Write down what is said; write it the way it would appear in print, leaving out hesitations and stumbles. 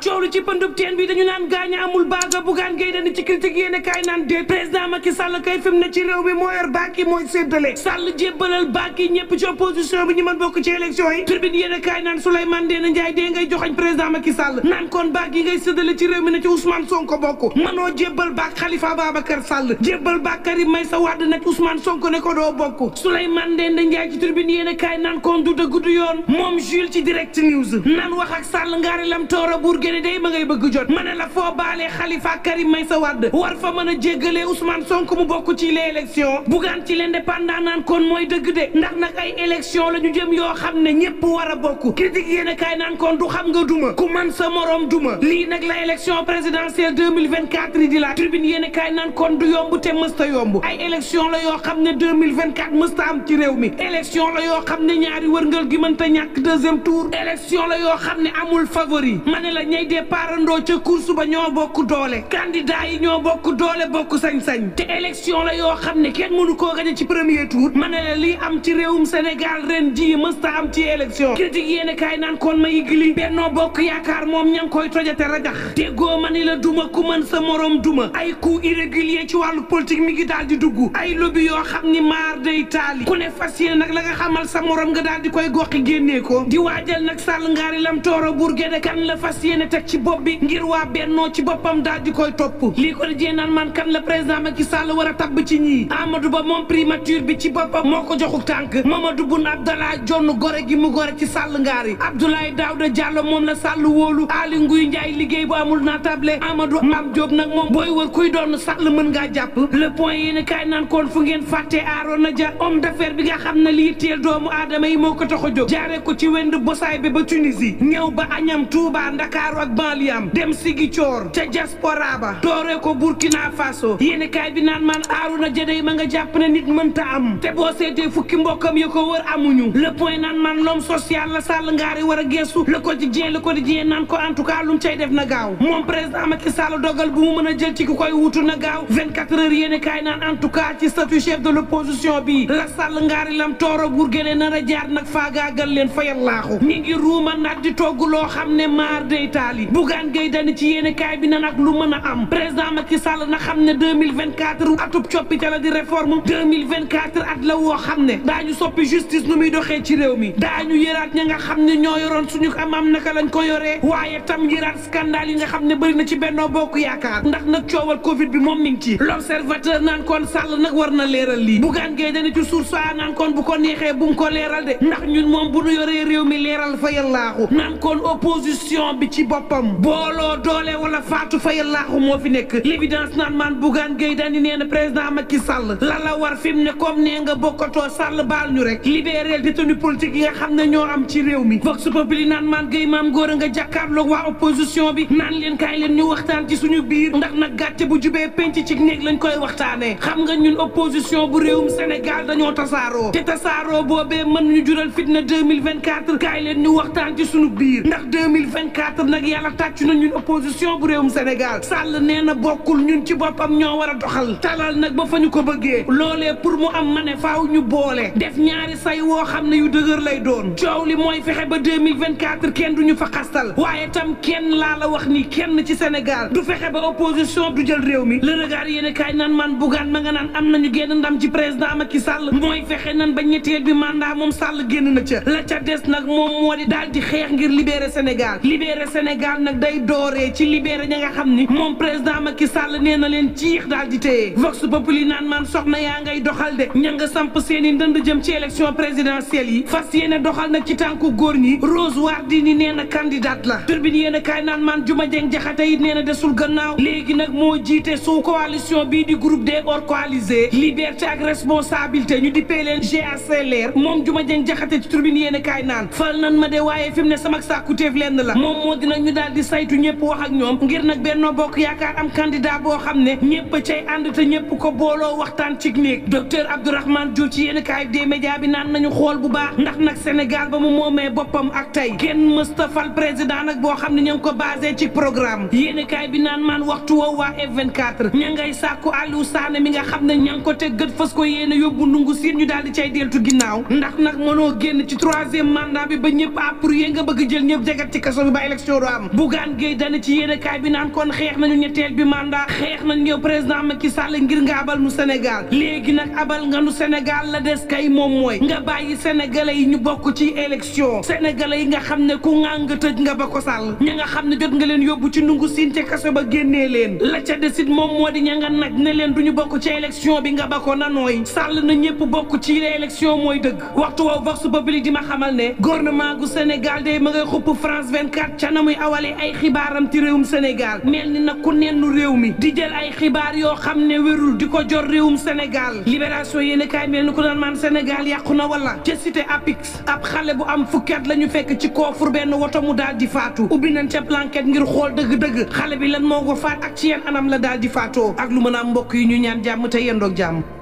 coow lu ci pëndub teen bi dañu naan gaañ amul baaga Bougane Gueye Dany ci critique yéene kaay naan déet président Macky Sall kay fi mu ne ci réew mi moo yor baak yi mooy séddale Sall jébbalal baak yi ñëpp ci opposition bi ñu mën bokk ci élection yi turbine yéene kaay naan Souleymane Ndéné Ndiaye dee ngay joxoñ président Macky Sall naan kon baak yi ngay séddale ci réew mi ne ci Ousmane Sonko bokk mënoo jébbal baak Khalifa Babacar Sall jébbal baak Karim Meïssa Wade nag Ousmane Sonko ne ko doo bokk Souleymane Ndéné Ndiaye ci turbine yéene kaay naan kon du dëgg du yoon moom Jules ci direct news naan wax ak Sall ngaari lam toora buur géne day ma ngay bëgg jot ma ne la foo baalee Khalifa Karim Meïssa Wade war fa mën a jéggalee Ousmane Sonko mu bokk ci les élections Bougane ci l'indépendant naan kon mooy dëgg de ndax nag ay élection la ñu jëm yoo xam ne ñëpp war a bokk critique yéene kaay naan kon du xam nga duma ku man sa morom duma lii nag la élection présidentielle 2024 yi di la tribune yéene kaay naan kon du yomb te mësta yomb ay élection la yoo xam ne 2024 mësta am ci réew mi élection la yoo xam ne ñaari wërngal gi mënta ñàkk deuxième tour élection la yoo xam ne amul favori ma ne la ñay départandoo ca course ba ñoo bokk doole candidat yi ñoo bokk doole bokk sañ-sañ te élection la yoo xam ne kenn mënu koo gañe ci premier tour ma ne la lii am ci réewum Sénégal ren ji mësta am ci élection critique yéene kaay naan kon ma yigli Benno Bokk Yaakaar moom ña ngi koy tojate rajax déggoo ma ni la duma ku mën sa morom duma ay coup irrégulier ci wàllu politique mi ngi daal di dugg ay lobby yoo xam ni maar day taali ku ne fas yéene nag la nga xamal sa morom nga daal di koy goxi génnee ko di waajal nag Sall ngaari lam tooro buur géde kan la fas yéene teg ci bopp bi ngir waa Bennoo ci boppam daal di koy topp lii ko di jee naan man kan la président Macky Sall war a tabb ci ñii Amadou Ba moom primature bi ci boppam moo ko joxu tànk Mamadou Boun Abdallah Dionne gore gi mu gore ci Sall ngaari Abdoulaye Daouda Diallo moom la Sall wóolu Aly Ngouille Ndiaye liggéey bu amul naatable Amadou Mame Diop nag moom booy wër kuy doon Sall mën ngaa jàpp le point yéen kaay naan kon fu ngeen fàttee Arona Dia homme d'affaires bi nga xam ne lii teel doomu aadama yi moo ko tax a jóg jaaree ko ci wend bosaay bi ba Tunisie ñëw ba Agnam Touba Ndakaaru ak banlieue dem Ziguinchor ca diaspora ba dooree ko Burkina Faso yéen kaay bi naan man Arona Dia day ma nga jàpp ne nit mënta am te boo seetee fukki mbokkam yi ko wër amuñu le point naan man l'homme social la Sall ngaari war a geesu le quotidien naan ko en tout cas lu mu cay def na gaaw moom président Macky Sall dogal bu mu mën a jël ci ku koy wutu na gaaw 24 heures yéen kaay naan en tout cas ci statut chef de l'opposition bi la Sall ngaari lam tooro buur géne nar a jaar nag faagaagal leen fayal laaxu mi ngi ruuma nag di togg loo xam ne maar day taali Bougane Gueye Dany ci yéen kaay bi na nag lu mën a am président Macky Sall na xam ne 2024 atub coppite la di réforme 2024 at la woo xam ne daañu soppi justice nu muy doxee ci réew mi daañu yëraat ña nga xam ne ñoo yoroon suñu am naka lañ ko yoree waaye tam yëraat scandale yi nga xam ne bëri na ci Benno Bokk Yaakaar ndax nag coowal Covid bi moom mi ngi ci l'observateur naan kon Sall nag war na leeral lii Bougane Gueye Dany ci source a naan kon bu ko neexee bu mu ko leeral de ndax ñun moom bu nu yoree réew mi leeral fa yallaaxu naan kon opposition bi ci boppam booloo doole wala faatu fa yallaaxu moo fi nekk l'évidence naan man Bougane Gueye Dany nee na président Macky Sall la war fi mu ne comme nee nga bokkatoo Sall baal ñu rek libérer détenu politique yi nga xam ne ñoo am ci réew mi Vox Populi naan man Gueye maam góor a nga jàkkaarloog waa opposition bi naan leen kaay leen ñu waxtaan ci suñu biir ndax nag gàcce bu jubee penc ci néeg lañ koy waxtaanee xam nga ñun opposition bu réewum Sénégal dañoo tasaaroo te tasaaroo boobee mën ñu jural fitna 2024 kaay leen ñu waxtaan ci suñu biir ndax 2024 nag yàlla tàccu na ñun opposition bu réewum Sénégal Sall nee na bokkul ñun ci boppam ñoo war a doxal talal nag ba fa ñu ko bëggee loolee pour mu am ma ne faaw ñu boole def ñaari say woo xam ne yu dëgër lay doon coow li mooy fexe ba 2024 kenn duñu fa xastal waaye tam kenn laa la wax ni kenn ci Sénégal du fexe ba opposition du jël réew mi le regard yéen kaay naan man Bougane ma nga naan am nañu génn ndam ci président Macky Sall mooy fexe nan ba ñetteel bi mandat moom Sall génn na ca la ca des nag moom moo di daal di xeex ngir libérer Sénégal nag day dooree ci libérer ña nga xam ni moom président Macky Sall nee na leen ciix daal di téye Vox Populi naan man soxna yaa ngay doxal de ña nga samp seeni ndënd jëm ci élection présidentielle yi fas yéene doxal nag ci tànku góor ñi Rose Wardini nee na candidate la turbine yéen a kaay naan man Juma Jeng Jaxate it nee na desul gannaaw léegi nag moo jiite sous coalition bii di groupe des hors coalisés liberté ak responsabilité ñu dippee leen GACLR moom Juma Jeng Jaxate ci turbine yéen a kaay naan fal nan ma de waaye fi mu ne sama sàkkuteef lenn la moom moo dina ñu daal di saytu ñëpp wax ak ñoom ngir nag Benno Bokk Yaakaar am candidat boo xam ne ñëpp cay ànd te ñëpp ko booloo waxtaan ci néeg docteur Abdourahmane Diouf ci yéen kaay des médias bi naan nañu xool bu baax ndax nag Sénégal ba mu moomee boppam ak tey kenn mësta fal président nag boo xam ne ña ngi ko basé ci programme yéen kaay bi naan man waxtu woowu waa F24 ña ngay sàkku Aliou Sané mi nga xam ne ña ngi ko teg gët fas ko yéene yóbbu ndungu siin ñu daal di cay deltu ginnaaw ndax nag mënoo génn ci 3e mandat bi ba ñëpp approuvé nga bëgg jël ñëpp jagat ci kaso bi ba élection waru am Bougane Gueye Dany ci yéenekaay bi naan kon xeex nañu ñetteel bi mandat xeex nañ yow président Macky Sall ngir nga abal nu Sénégal léegi nag abal nga nu Sénégal la des kay moom mooy nga bàyyi sénégalais yi ñu bokk ci élection sénégalais yi nga xam ne ku ngang tëj nga ba ko sàll ña nga xam ne jot nga leen yóbbu ci ndungu siin ca kaso ba génnee leen la ca desit moom moo di ña nga nag ne leen duñu bokk ci élection bi nga ba ko nanooy sàll na ñëpp bokk ci élection mooy dëgg waxtu woowu vox populi di ma xamal ne gouvernement gu Sénégal day ma ngay xupp France 24 ca na muy awalee ay xibaaram ci réewum Sénégal mel ni nag ku nennu réew mi di jël ay xibaar yoo xam ne wérul di ko jor réewum Sénégal libération yéen kaay mel ni ku naan maan Sénégal yàqu na wala ca cité Apix ab xale bu am fukki at la ñu fekk ci koofur benn woto mu daal di faatu ubbi nañ ca enquête ngir xool dëgg-dëgg xale bi lan moo ko faat ak ci yenn anam la daal di faatoo ak lu mën a am mbokk yi ñu ñaan jàmm te yendoog jàmm